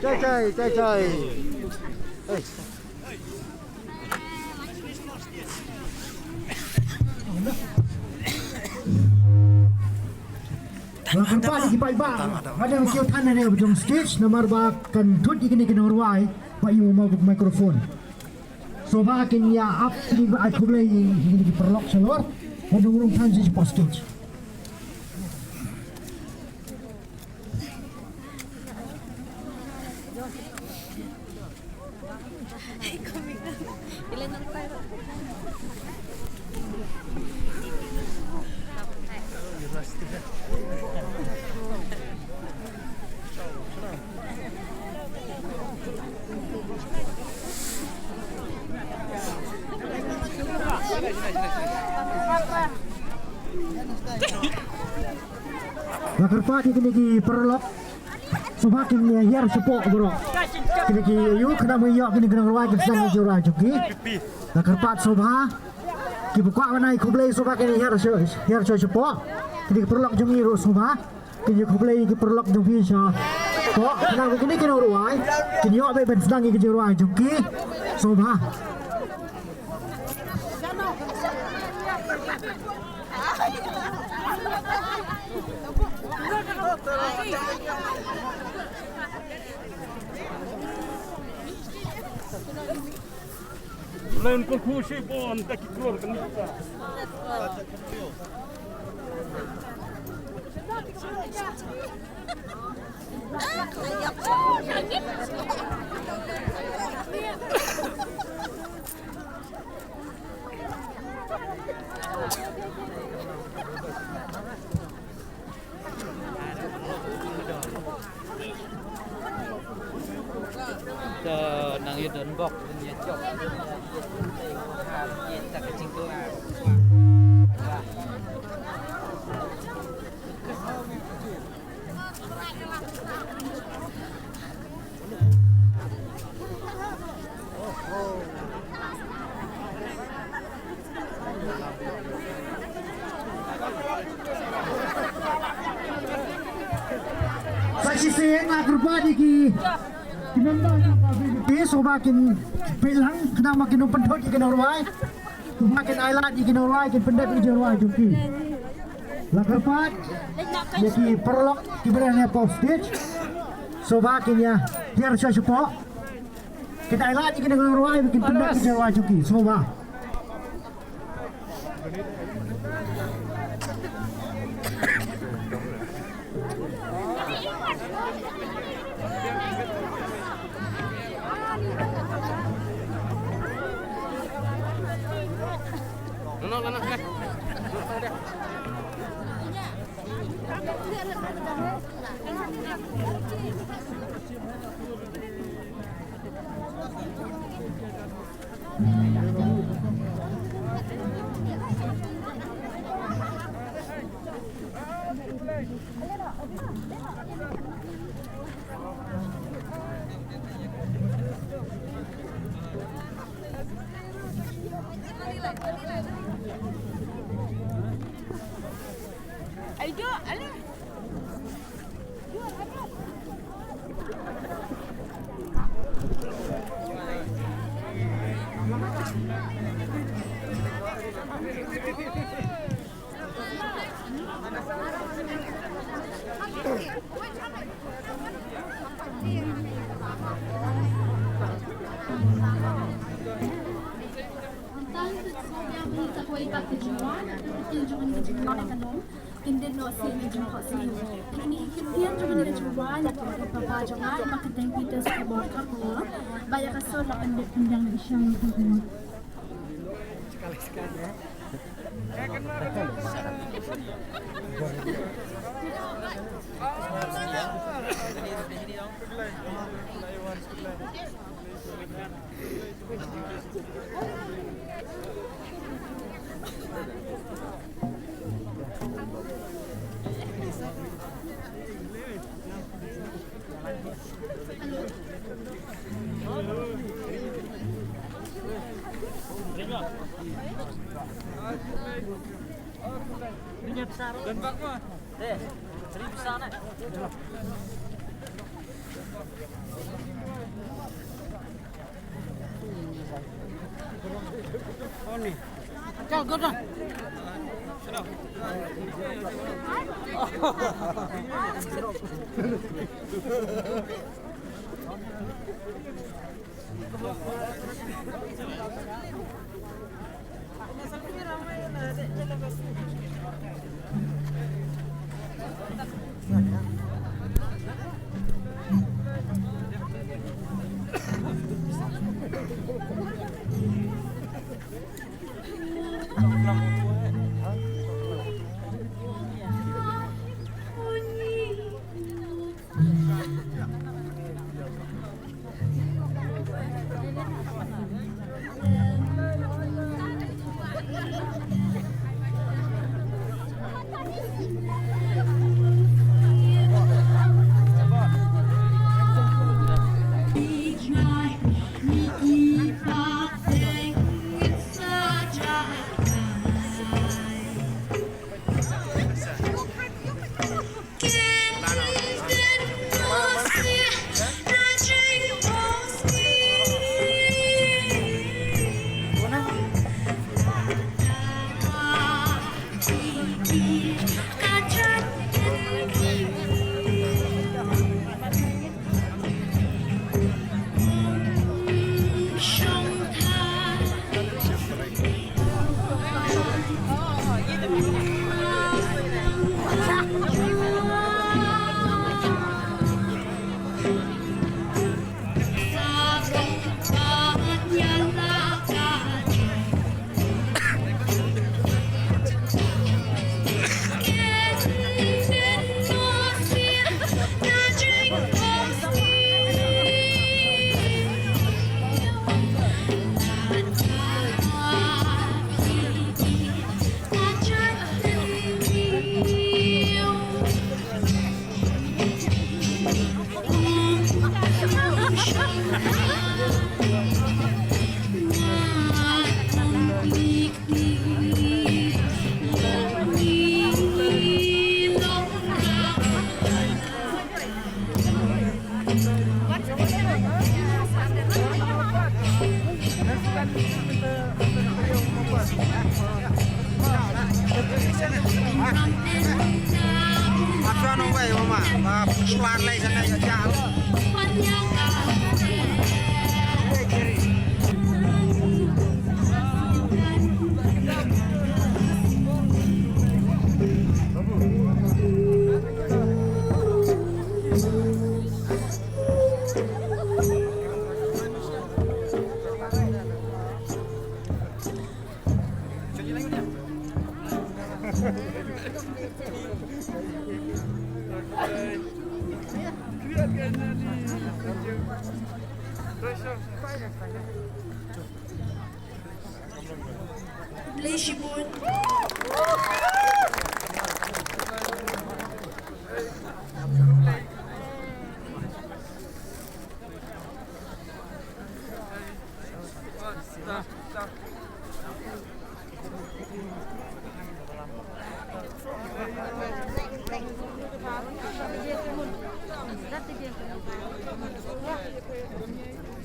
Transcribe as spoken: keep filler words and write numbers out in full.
Chai, chai, chai, chai. Hey. Nga kyrpad ïa ki paidbah ba dang kiew than hangne ha jong stage namar ba kan thut ïa kine ki nongrwai ba ïoh microphone. So ba kin ïa ap ïa ki ba ai khublei ïa kine ki paralok shalor. Ba dang rung than sha stage. Nga kyrpad ïa kine ki paralok. Sngewbha kin ïa hiar shapoh baroh. Kine ki ïa u khnang ba ïoh kine ki nongrwai kin sdang ïa ka jingrwai jong ki. Nga kyrpad sngewbha. Kiba kwah ban ai khublei sngewbha kin ïa hiar sha, hiar sha shapoh. Kine ki paralok jong ngi ruh sngewbha kin ïa khublei ki paralok jong phi shapoh. Khnang ba kine ki nongrwai kin ïoh beit ban sdang ïa ka jingrwai jong ki. Sngewbha. Len ko khushi bon ta ki klor kan. To nang ïa don bok ïa jok. Ïa ta ka jingkhuslai. Sa shisien nga kyrpad ïa ki, ki member jong ka VPP sngewbha kin peit lang khnang ba kin ym pynthut ïa ki nongrwai. Sngewbha kin ailad ïa ki nongrwai kin pyndep ïa ki jingrwai jong ki. Nga kyrpad ïa ki paralok kiba don hapoh stage sngewbha kin ïa hiar sha shapoh. Kin ailad ïa ki nongrwai kin pyndep ïa ki jingrwai jong ki sngewbha. Ka hoi pat ka jingwan, ka ktien jong kane ka jingwan ka long kyndit noh sien ka jingkhohsiew. Kane ka ktien jong kane ka jingwan, ka papa jong nga, i Ma Kyrteng Peters Khyrbor Kharkongor, ba ïa ka sor la pyndep pynbiang sha nga.